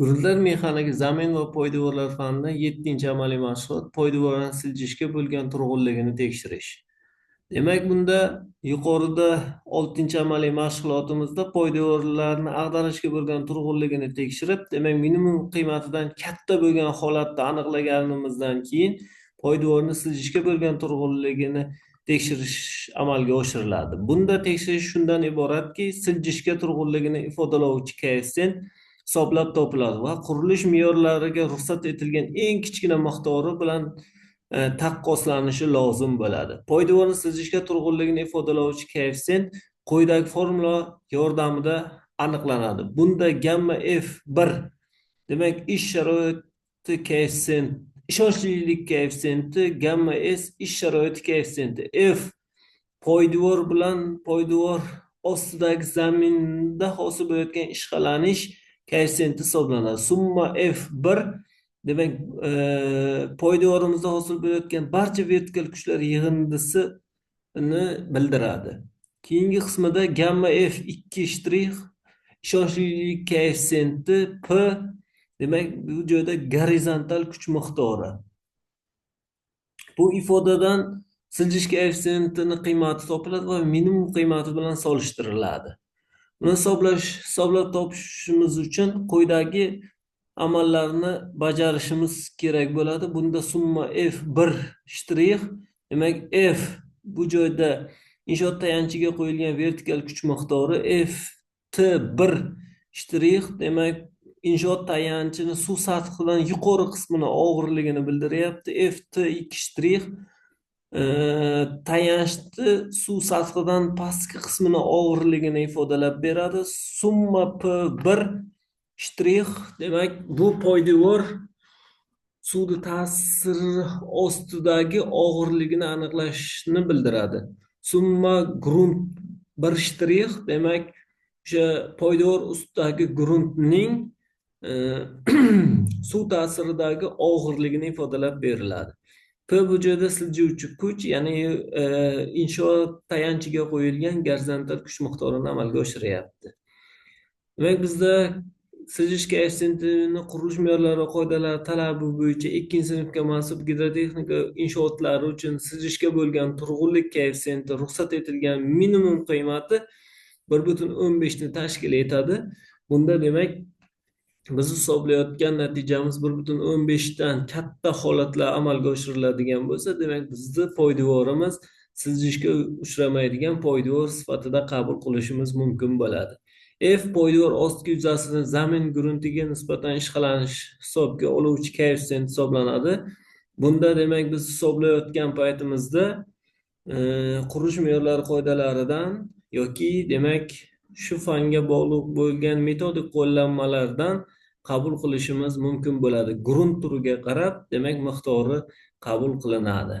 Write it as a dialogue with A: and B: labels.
A: Gruntlar mexanika zamin va poydevorlar fanidan 7-amaliy mashg'ulot poydevorni siljishga bo'lgan turg'unligini tekshirish. Demak, bunda yuqorida 6-amaliy mashg'ulotimizda poydevorlarni ag'darishga bo'lgan turg'unligini tekshirib, demak, minimum qiymatidan katta bo'lgan holatda aniqlaganimizdan keyin poydevorni siljishga bo'lgan turg'unligini tekshirish amalga oshiriladi. Bunda tekshirish shundan iboratki, siljishga turg'unligini ifodalovchi koeffitsient hisoblab topiladi va qurilish me'yorlariga ruxsat etilgan eng kichkina miqdori bilan taqqoslanishi lozim bo'ladi. Poydevorni siljishga turg'unligini ifodalovchi koeffitsient quyidagi formula yordamida aniqlanadi. Bunda gamma F1, demak, ish sharoiti koeffitsient, ishonchlilik koeffitsiyenti, gamma S ish sharoiti koeffitsiyenti, F poydevor bilan poydevor ostidagi zaminda hosil bo'layotgan ishqalanish koeffitsiyenti hisoblanadi. Summa F1, demak, poydevorimizda hosil bo'layotgan barcha vertikal kuchlar yig'indisini bildiradi. Keyingi qismida gamma F2 shtrix ishonchlilik koeffitsiyenti P, demak, bu joyda gorizontal kuch miqdori. Bu ifodadan siljish koeffitsiyentini qiymati topiladi va minimum qiymati bilan solishtiriladi. Buni hisoblab topishimiz uchun quyidagi amallarni bajarishimiz kerak bo'ladi. Bunda summa F1 shtrix, demak, F bu joyda inshoot tayanchiga qo'yilgan vertikal kuch miqdori, FT1 shtrix, demak, inshoot tayanchini suv sathidan yuqori qismini og'irligini bildiryapti. FT2 shtrix tayanchni suv sathidan pastki qismini og'irligini ifodalab beradi. Summa P1 shtrix, demak, bu poydevor suvni ta'siri ostidagi og'irligini aniqlashni bildiradi. Summa grunt 1 shtrix, demak, o'sha poydevor ustidagi gruntning suv ta'siridagi og'irligini ifodalab beriladi. P bu joyda siljuvchi kuch, ya'ni inshoot tayanchiga qo'yilgan gorizontal kuch miqdorini amalga oshiryapti. Demak, bizda siljish koeffitsiyentini qurilish me'yorlari va qoidalari talabi bo'yicha 2-sinfga mansub gidrotexnika inshootlari uchun siljishga bo'lgan turg'unlik koeffitsiyenti ruxsat etilgan minimum qiymati 1,15 ni tashkil etadi. Bunda, demak, biz hisoblayotgan natijamiz 1,15 dan katta holatlar amalga oshiriladigan bo'lsa, demak, bizni poydevorimiz siljishga uchramaydigan poydevor sifatida qabul qilishimiz mumkin bo'ladi. F poydevor ostki yuzasini zamin gruntiga nisbatan ishqalanish hisobga oluvchi koeffitsient hisoblanadi. Bunda, demak, biz hisoblayotgan paytimizda qurilish me'yorlari qoidalaridan yoki, demak, shu fanga bog'liq bo'lgan metodik qo'llanmalardan qabul qilishimiz mumkin bo'ladi. Grunt turiga qarab, demak, miqdori qabul qilinadi.